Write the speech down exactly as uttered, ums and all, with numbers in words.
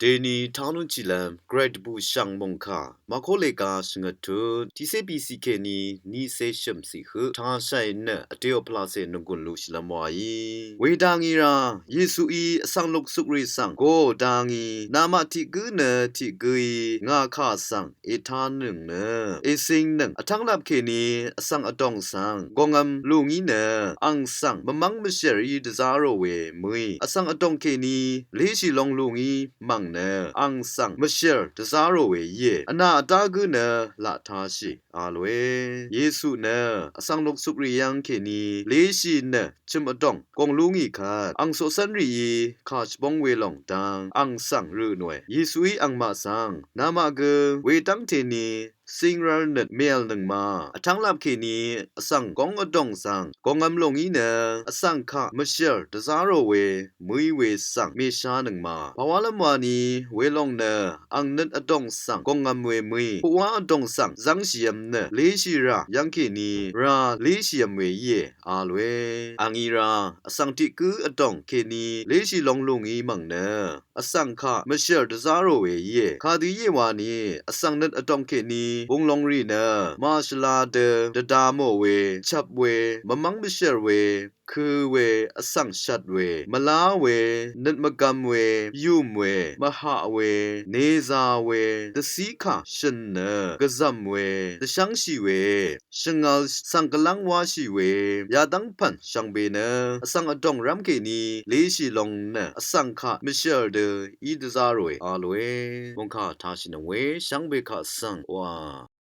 Dèní tánúnshìlv́m Gvray dvbùshv̀ng mòngkà Mako lèga shvngøt tut tiqcé bìcì kèní niqcé shø̀mcì høq tashàì nø vdèò pvlacè nònggùn luqshìlv́m wàí. Wedangí rá Yesuí vsv̀ng luksukrì svng goò dangí namaq tiq gǿ nø tiq gǿí ngà kà svng ètánøng nø ècìngnøng vtv́nglap kèní vsv̀ng vdòng svng gòngvm lúngí nø àng svng mvmv́ng mvshèr í dvzá rò we mø̀í vsv̀ng vdòng kèní léshì long lúngí mv̀ng nø àng svng mvshèr dvzá rò we íe. Vnà vdá gǿ nø laq táshì a lòe. Yesu nø vsv̀ng luksukrì yv́ng kèní léshì nø chø̀m vdòng gòng lúngì kvt àng coqcv́nrìí kà shvbóng we lòng dang àng svng rø nòe. Yesuí àngmaq svng namaq gø wedv́ngte ní cìngrv́l nøt mèv̀lnøng ma vtv́nglap kèní vsv̀ng góng vdòng svng gòngvm lúngí nø vsv̀ng kaq mvshèr dvzá rò we mø̀í we svng mèshánøng ma. Pàwálv́m wani welòng nø àng nøt vdòng svng gòngvm we mø̀í puqwá vdòng svng zv́ngshìv́m nø léshì rà yv́ng kèní rá léshìv́m we íe a lòe. Àngí rá vsv̀ng tiq gǿ vdòng kèní léshì long lúngí mv̀ng nø vsv̀ng kaq mvshèr dvzá rò we íe. Kadø íe wani vsv̀ng nøt vdòng kèní bùnglongrì nø màshvla dø dvda mò we, chvp we, mvmv́ng mvshèr we, kø̄ we, vsv̀ng shvt we, mvlá we, nøt mvgvm we, yùm we, mvhaq we, neza we, dvcí kà shø̀n nø gvzv̀m we, dvshv́ngshì we, shvngvl svng gvlv́ng wáshì we yadv́ng pv̀n shvngbe nø vsv̀ng vdòng rv́m kèní léshì long nø vsv̀ng kaq mvshèr dø í dvzá ròe a lòe. Mòngkà tashìnøng we shvngbe kaq svng wa